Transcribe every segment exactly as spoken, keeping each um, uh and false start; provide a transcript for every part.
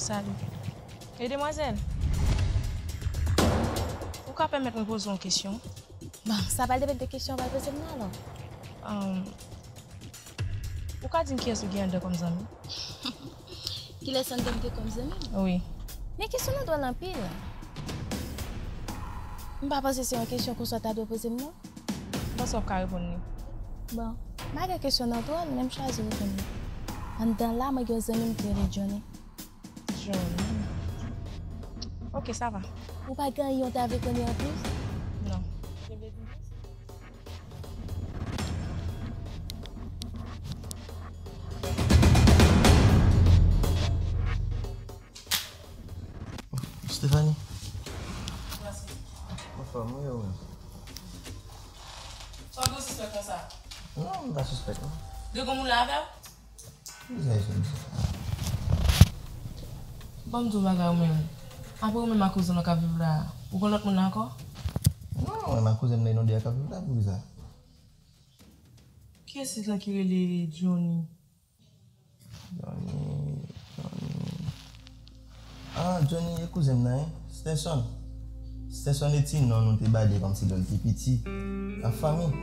Salut. Hey, demwazèl. Ou ka pèmèt mwen poze w yon kesyon? Bon, sa pral depann de kesyon w pral poze m nan, alò. Um, ou ka di m kiyès ou gen anndan kòm zanmi? Kilès anndan m gen kòm zanmi? Wi. Men kesyon nan dwòl anpil. M pa panse se yon kesyon konsa w ta dwe poze m, non. M panse w ap ka reponn li. Bon, malgre kesyon nan dwòl, men m chwazi reponn li. Anndan la, mwen gen yon zanmi m ki rele Johnny. Johnny. Ok, sa va. Ou pa gen anyen w ta vle konnen anplis? Non. Stephanie. Anfòm, wi, wi. Sa w gen sispèk konsa? Non, m pa sispèk, non. Gen gwo moun la avè w? Ki vizaj sa, mesye? Ban m di w bagay ou menm. Apre ou menm ak kouzen w k ap viv la, ou gen lòt moun la ankò? Non, mwen ak kouzen m nan, nou de a k ap viv la, poukisa? Kiyès la ki rele Johnny? Johnny, Johnny. Ah, Johnny, e kouzen m nan, wi. Stenson. Stenson e ti non nou te ba li kòmsi lè l te piti. Nan fanmi.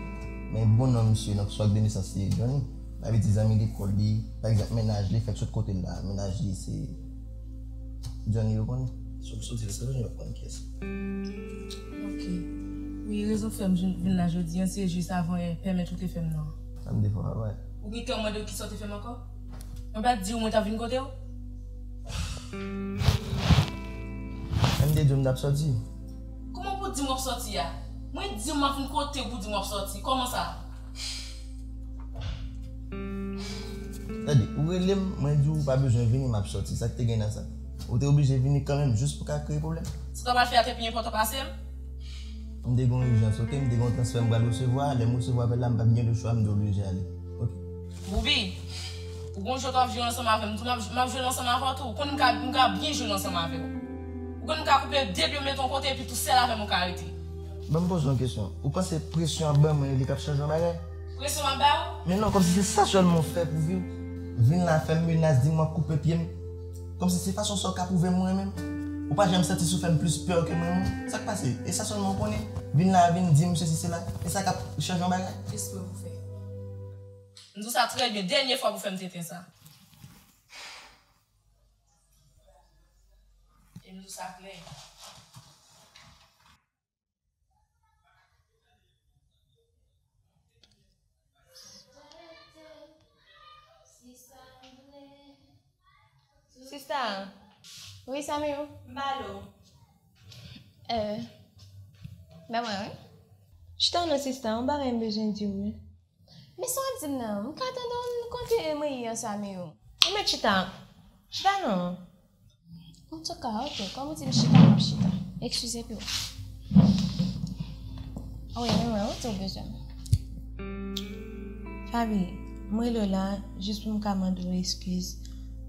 Men bon non misye, non, swa de nesans li Johnny. Sa vle di zanmi lekòl li, pa egzanp, mennaj li, fèk sot kote l la, mennaj li se Johnny yo konnen. Si w soti l, se Johnny yo konnen kiyès. Ok. Wi, rezon fè m vin, vin la jodi a, se jis avan yè, pèmèt ou te fè m non. Sa m defo a, wi. Ou gen kè w mande w kisa w te fè m ankò? Mwen pa t di w mwen t ap vin kote w? M te di w m t ap sòti. Kòman pou w di m w ap sòti a? Mwen di w m ap vin kote w pou w di m w ap sòti. Kòman sa? Tande, ou rele m, mwen di w ou pa bezwen vini, m ap sòti. Sa k te gen nan sa? Ou te oblije vini kanmenm jis pou ka kreye pwoblèm? Sa w ta pral fè a te pi enpòtan pase l? M te gen yon ijans, ok? M te gen yon transfè m pral resevwa. Lè m resevwa apèl la, m pa t gen lechwa, m te oblije ale. Ok? Boubi, ou gon jan w ap jwe ansanm avè m, m tou m ap, m ap jwe ansanm avè w tou. Ou konn m ka, m ka byen jwe ansanm avè w. Ou konn m ka koupe de pye m mete yon kote epi tou sèl avè m ou ka rete. Ban m poze w yon kesyon. Ou panse presyon w ap ban mwen li k ap chanje yon bagay? Presyon m ap ba ou? Men non, kòmsi se sa sèlman w fè pou vi w. Vin la fè m menas, di m w ap koupe pye m. Kòmsi se fason sa w ka pwouve m ou renmen m. Ou pa janm santi si w fè m plis pè ke mwen menm. Sa k pase? E sa sèlman w konnen? Vin la, vin di m sesi sela. E sa k ap chanje yon bagay? Respè pou fè. M di w sa trè byen. Dènye fwa pou fè m tenten sa. E m di w sa klè. Sista. Wi, Samiyou. M pale w. Euh, ban mwen, wi. Chita non, sista, yon bagay m bezwen di w, wi. Men sa w ap di m nan, m ka tande w, m konte mwen ye an, Samiyou. Ou mèt chita. Chita non. Antouka, ok, kòm ou di m chita, m ap chita. Eskize pou. Wi, men mwen, ou di w bezwen m. Faby, mwen rele w la jis pou m ka mande w eskiz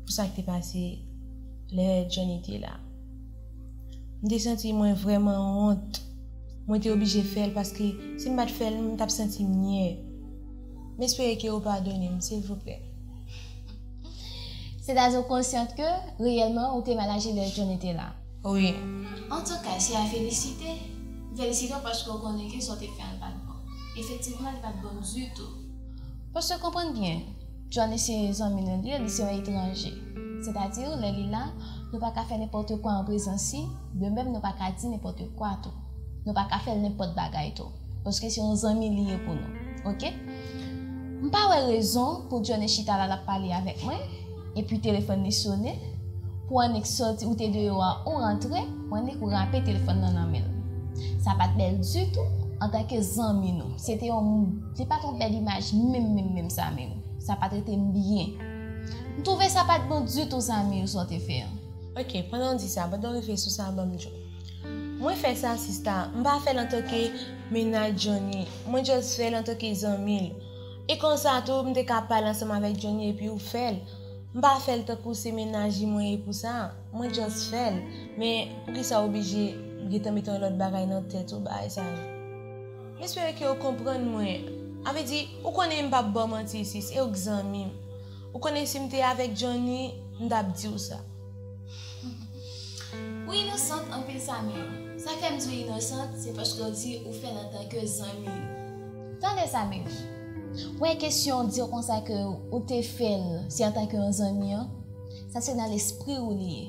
pou sa k te pase lè Johnny te la. M te santi mwen vrèman wont. Mwen te oblije fè l paske si m pa t fè l, m t ap santi m nyè. M espere ke ou padone m, silvouplè. Sètadi w konsyant ke reyèlman ou te mal aji lè Johnny te la? Wi. Antouka, se a felisite. M felisite w paske w konnen ke sa w te fè an pa t bon. Efektivman, li pa t bon ditou. Paske konprann byen, Johnny se zanmi nou li ye, li se yon etranje. Sètadi, lè li la, nou pa ka fè nenpòt kwa an prezans li, de menm nou pa ka di nenpòt kwa tou. Nou pa ka fè l nenpòt bagay tou. Paske se yon zanmi li ye pou nou. Ok? M pa wè rezon pou Johnny chita la l ap pale avèk mwen, epi telefòn li sonnen, pou annik sòti ou te deyò a ou rantre, pou annik ou rape telefòn nan nan men l. Sa pa t bèl ditou, antanke zanmi nou. Se te yon, li pa t yon bèl imaj menm, menm, menm, Samiyou. Sa pa t rete m byen. M twouve sa pa t bon ditou, Samiyou, sa w te fè an. Ok, pandan w di sa, pandan w rive sou sa, ban m di w. Mwen fè sa, sista, m pa fè l antanke mennaj Johnny. Mwen just fè l antanke zanmi l. E konsa tou, m te ka pale ansanm avèk Johnny epi ou fè l. M pa fè l tankou se mennaj li mwen ye pou sa. Mwen just fè l. Men poukisa w oblije gentan mete yon lòt bagay nan tèt ou, bagay sa yo? M espere ke w konprann mwen. A vle di, ou konnen m p ap ba w manti, sis, e ou k zanmi m. Ou konnen si m te avèk Johnny, m t ap di w sa. Ou inosant anpil, Samir. Sa k fè m di w inosant, se paske w di ou fè l antanke zanmi. Tande, Samir. Wè, kesyon w di w konsa ke ou te fè l, se antanke yon zanmi an, sa se nan lespri w li ye.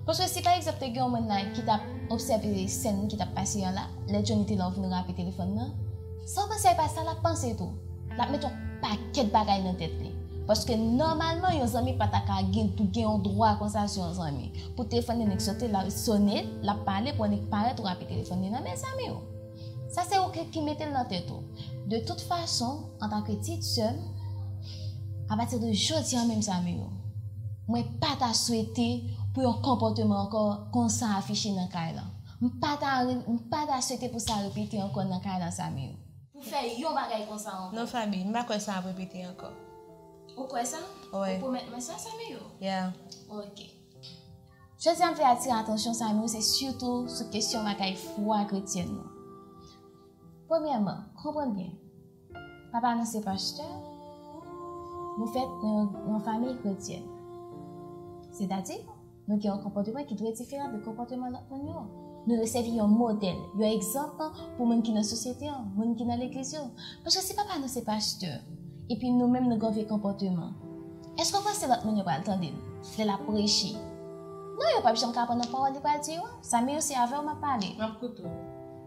Paske si, pa egzanp, te gen yon moun la ki t ap obsève sèn ki t ap pase an la, lè Johnny te la ou vin rape telefòn nan, sa w panse a pa sa l ap panse tou? L ap met yon pakèt bagay nan tèt li. Paske nòmalman, yon zanmi pa ta ka gen, gen yon dwa konsa sou yon zanmi. Pou telefòn li nèk sote, l ap sone, l ap pale, pou nèk parèt ou rape telefòn li nan men, zanmi w. Sa se ou ki, ki mete l nan tèt ou. De tout fason, antanke ti sè m, apati de jodi a menm, zanmi w, mwen pa ta swete pou yon konpòteman ankò konsa afiche nan kay la. M pa ta, m pa ta swete pou sa repete ankò nan kay la, zanmi w. Pou fè yon bagay konsa ankò. Non, Faby, m pa kwè sa ap repete ankò. Ou kwè sa? Wi. Ou pwomèt mwen sa, Samir? Yeah. Ok. Jodi a, m vle atire atansyon, Samir, se sitou sou kesyon bagay fwa kretyèn nan. Premyèman, konprann byen. Papa nou se pastè, nou fèt nan yon, yon fanmi kretyèn. Sètadi, nou gen yon konpòteman ki dwe diferan de konpòteman lòt moun yo. Nou dwe sèvi yon modèl, yon egzanp pou moun ki nan sosyete an, moun ki nan legliz yo. Paske si papa nou se pastè, epi nou menm nou gen yon vye konpòteman, èske w panse lòt moun yo pral tande l lè l ap preche? Non, yo p ap janm ka pran nan pawòl li pral di yo. Samir, se avè w m ap pale. M ap koute w.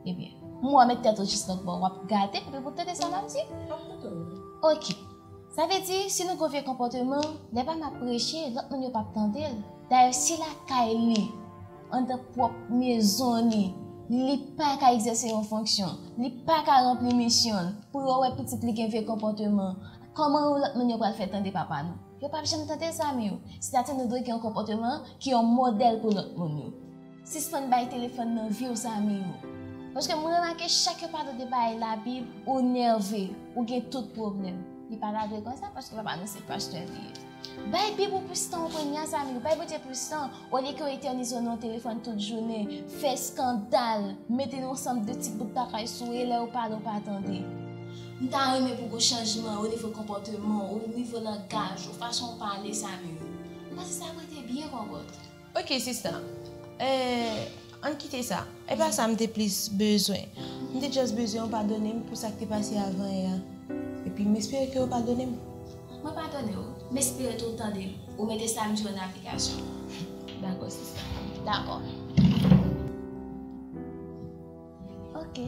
Ebyen, m wè w met tèt ou jis lòt bò, w ap gade, epi pou w tande sa m ap di. M ap koute w. Ok. Sa vle di, si nou gen vye konpòteman, lè pa m ap preche, lòt moun yo p ap tande l. Dayè, si lakay li, anndan pwòp mezon li, li pa ka egzèse yon fonksyon, li pa ka ranpli misyon l, pou yo wè pitit li gen vye konpòteman, kòman lòt moun yo pral fè tande papa nou? Yo p ap janm tande, zanmi w. Sètadi, nou dwe gen yon konpòteman ki yon modèl pou lòt moun yo. Sispann bay telefòn nan vi w, zanmi w. Paske mwen remake chak yo pale de bagay Labib, ou nève, ou gen tout pwoblèm. Li pa ta dwe konsa paske papa nou se pastè li ye. Bay Bib ou plis tan w kounye a, zanmi w. Bay Bondye plis tan. Olye ke w etènize w nan telefòn tout jounen, fè eskandal, mete yon sanm de ti bout bagay sou ou, e lè yo pale w pa tande. M ta renmen pou gon chanjman o nivo konpòteman w, o nivo langaj ou, fason w pale, zanmi w. M panse sa ap rete byen, Kòkòt. Ok, sista. Eh, ann kite sa. E pa sa m te plis bezwen. M te just bezwen w padone m pou sa k te pase avan yè a. Epi m espere ke w padone m. Mwen padone w. M espere tou w tande m. Ou mete sa m di w an aplikasyon. Dakò, sista. Dakò. Ok.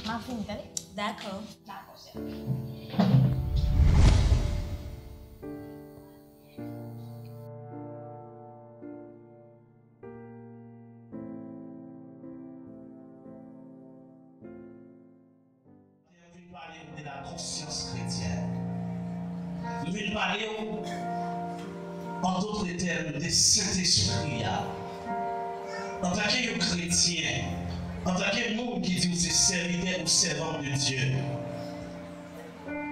M ap vini, tande? Dakò. Dakò, cheri. Mwen vin pale w de la konsyans kretyèn. Mwen vin pale w, an dòt tèm, de Sentespri a. Antanke yon kretyen, antanke moun ki di w se sèvitè ou sèvant de Dye,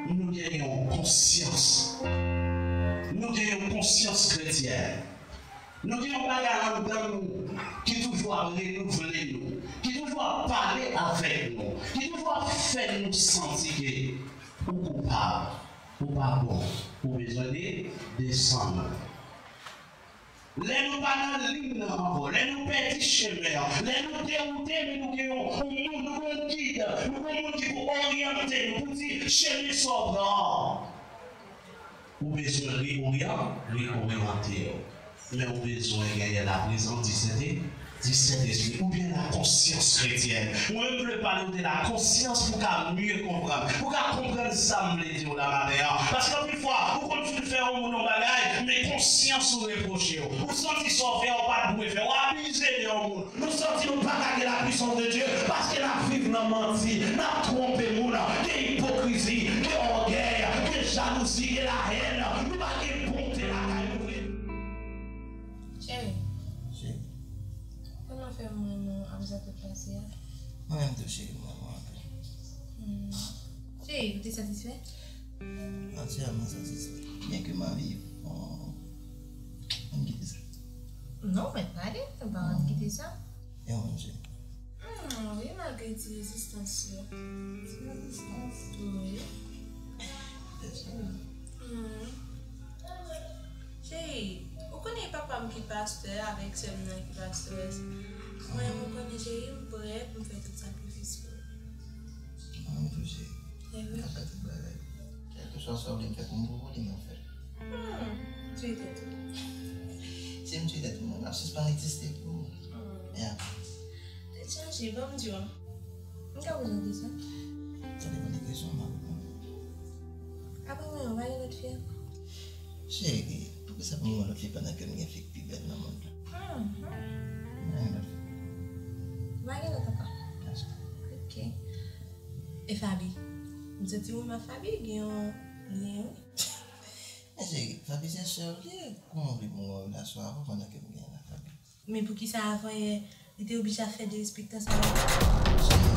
nou gen yon konsyans. Nou gen yon konsyans kretyèn. Nou gen yon bagay anndan nou ki toujou ap renouvle nou, ki toujou ap pale avèk nou, ki toujou ap fè nou santi ke ou koupab, ou pa bon, ou bezwen de, desann. Lè nou pa nan liy nan ankò, lè nou pèdi chemen an, lè nou dewoute, men nou gen yon, yon moun, nou gen yon gid, nou gen yon moun ki pou oryante nou, pou di, chemen sa w pran an. Ou bezwen reoryan-, reoryante w. Men ou bezwen genyen laprezans di Sente-, di Sentespri, oubyen la konsyans kretyèn. Mwen, m vle pale w de la konsyans pou w ka mye konprann, pou w ka konprann sa m vle di w la maten an. Paske anpil fwa, ou konn fin fè yon moun yon bagay, men konsyans ou repwoche w. Ou santi sa w fè a, ou pa t dwe fè. Ou abize de yon moun. Nou santi nou pa ka gen la puissance de Dieu paske n ap viv nan manti, n ap twonpe moun, gen ipokrizi, gen ògèy, gen jalouzi, gen lahèn. Nou pa gen bonte lakay nou vre. Cheri. Cheri. Kòman fè m renmen w apre sa k pase a? Mwen menm tou, cheri, mwen renmen w anpil. Hmm. Cheri, ou te satisfè? Natirèlman satisfè. Byen ke m anvi, bon, ann kite sa. Non, mèt pale, m pa ann kite sa. E ou menm, cheri? Hmm, wi, malgre ti rezistans yo. Ti rezistans? Wi. Yes, cheri. Hmm. Cheri, ou konnen e papa m ki pa pastè avèk sè m nan ki pastè. Mwen, ou konnen, cheri, m prè pou m fè tout sakrifis pou ou. Mwen menm tou, cheri. M ka fè tout bagay. Kèlkeswa sa w vle m fè pou m, pou ou, li m ap fè. Hmm, tcheke. Si m tcheke, mwen ap sispann egziste pou ou. Hmm. Yeah. Tèt chaje, ban m di w. M ka poze w kesyon? Sa depann de kesyon m ap reponn. Apre mwen, ou pa gen lòt fi ankò? Cheri, poukisa pou m gen lòt fi pandan ke m gen fi k pi bèl nan mond lan? Hmm, hmm. M pa gen lòt fi. Ou pa gen lòt ankò? Yes. Ok. E Faby? M santi ou menm ak Faby gen yon lyen, wi. Men cheri, Faby se sè w li ye. Kòman w vle pou m gen yon relasyon avè w pandan ke m gen la Faby? Men poukisa avan yè, li te oblije ap fè derespektan sa yo? Cheri,